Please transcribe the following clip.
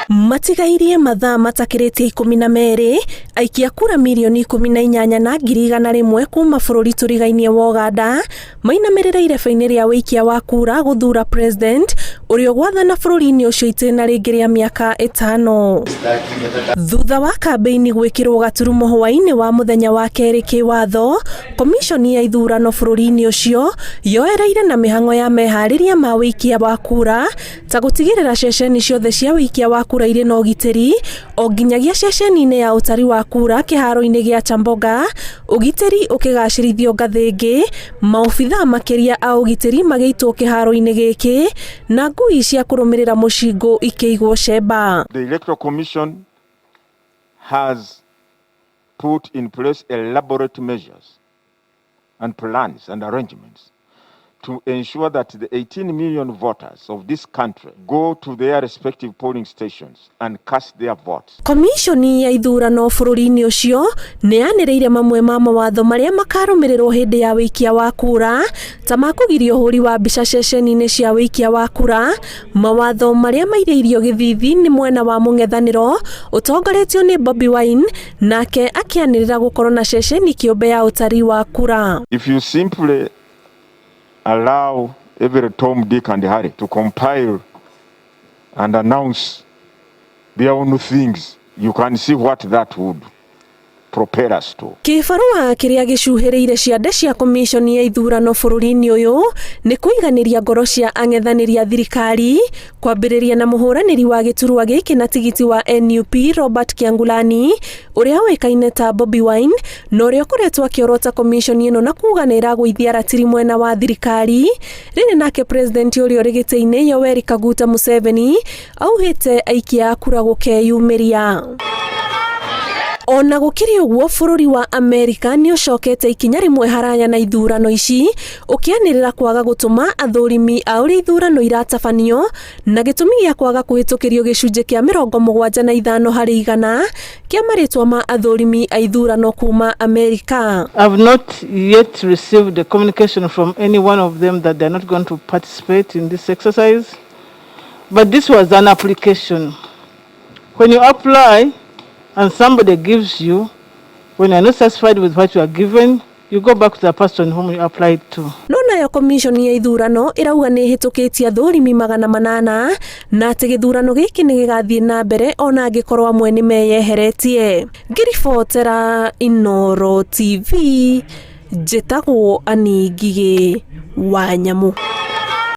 Matigairie mathaa matakĩrĩtie 12 aikia kura mirioni 18,100,000 kuma bũrũri tũrigainie wa Ũganda mainamĩrĩre irebe-inĩ rĩa wĩikia wa kura gũthura president ũrĩa ũgwathana bũrũri-inĩ ũcio itĩna rĩngĩ rĩa mĩaka 5. Thutha wa kambĩini gwĩkĩrwo gaturumo hwaĩ-inĩ wa mũthenya wa kerĩ kĩwatho, komiconi ya ithurano bũrũri-inĩ ũcio yoereire na mĩhang'o ya meharĩria ma wĩikia wa kura ta gũtigĩrĩra ceceni ciothe cia wĩikia wa kura irĩ na ũgitĩri o nginyagia ceceni-inĩ ya ũtari wa kura kĩharo-inĩ gĩa Chamboga, ũgitĩri ũkĩgacĩrithio ngathĩ ĩngĩ, maobithaa makĩria a ũgitĩri magĩitwo kĩharo-inĩ gĩkĩ na ngui cia kũrũmĩrĩra mũcingũ ikĩigwo cemba. The Electoral Commission has put in place elaborate measures and plans and arrangements to ensure that the 18 million voters of this country go to their respective polling stations and cast their votes. Komiconi ya ithurano bũrũri-inĩ ũcio nĩ yanĩrĩire mamwe ma mawatho marĩa makarũmĩrĩrwo hĩndĩ ya wĩikia wa kura ta ma kũgiria ũhũri wa mbica ceceni-inĩ cia wĩikia wa kura, mawatho marĩa mairĩirio gĩthithi nĩ mwena wa mũng'ethanĩro ũtongoretio nĩ Bobi Wine, nake akĩanĩrĩra gũkorwo na ceceni kĩũmbe ya ũtari wa kura. If you simply allow every Tom, Dick and Harry to compile and announce their own things, you can see what that would propel us to. Kĩbarũa kĩrĩa gĩcuhĩrĩire ciande cia komiconi ya ithurano bũrũri-inĩ ũyũ nĩ kũiganĩria ngoro cia ang'ethanĩri a thirikari kwambĩrĩria na mũhũranĩri wa gĩturwa gĩkĩ na tigiti wa NUP Robert Kyagulanyi ũrĩa ũĩkaine ta Bobi Wine na ũrĩa ũkoretwo akĩorota komiconi ĩno na kuga nĩ ĩragũithia ratiri mwena wa thirikari. Rĩrĩ nake president ũrĩa ũrĩ gĩtĩ-inĩ Yoweri Kaguta Museveni augĩte aikia a kura gũkeyumĩria. Ona gũkĩrĩ ũguo bũrũri wa Amerika nĩ ũcokete ikinya rĩmwe haraya na ithurano ici ũkĩanĩrĩra kwaga gũtũma athũrimi a ũrĩa ithurano iratabanio na gĩtũmi gĩa kwaga kũhĩtũkĩrio gĩcunjĩ kĩa 75 harĩ igana kĩa marĩtwa ma athũrimi a ithurano kuma Amerika. I've not yet received a communication from any one of them that they're not going to participate in this exercise. But this was an application. When you apply and somebody gives you, when you're not satisfied with what you are given, you go back to the person whom you applied to. No nayo komiconi ya ithurano ĩrauga nĩ ĩhĩtũkĩtie athũrimi 800 na atĩ gĩthurano gĩkĩ nĩ gĩgathiĩ na mbere ona angĩkorwo amwe nĩ meyeheretie. Ngĩribotera Inooro TV, njĩtagwo Annie Ngigĩ wa Nyamu.